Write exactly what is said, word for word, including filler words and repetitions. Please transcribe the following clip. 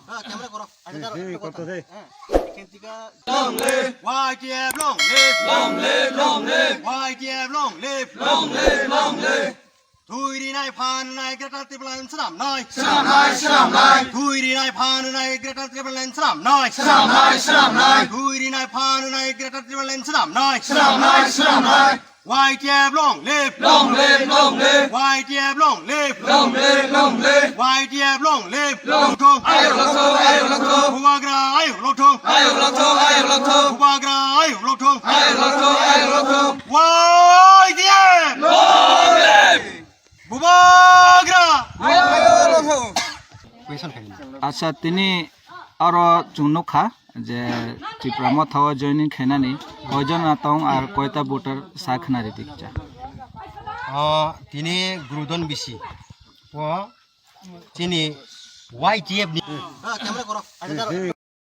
Ah, camera koro. Ada taruh. Hmm, koro to deh. Ah. Long live! Y T F long live! Long live, long live! Y T F long live! Long live, long live! Thwi rinai phan rinai Greater Tipraland swnamnai. Swnamnai, swnamnai. Thwi rinai phan rinai Greater Tipraland swnamnai. Swnamnai, swnamnai. Thwi rinai phan rinai Greater Tipraland swnamnai. Swnamnai, swnamnai. Y T F long live. Long live, long live. Y T F long live. Long live, long live. Y T F long live. Long thong. Ayok long thong, ayok long thong. Bubagra ayok long thong. Ayok long thong, ayok long thong. Bubagra ayok long thong. Ayok long thong, ayok long thong. Y T F. Long live. Bubagra. Ayok long thong. Question khaina. Acha, tini aro chwng nukha je Tipra Motha o joining khainani koijon na tong ar koita voter sa khna ridi kicha. O tini Gurudon bisi. O chini Y T F ni. Ah, camera koro. Ada taruh.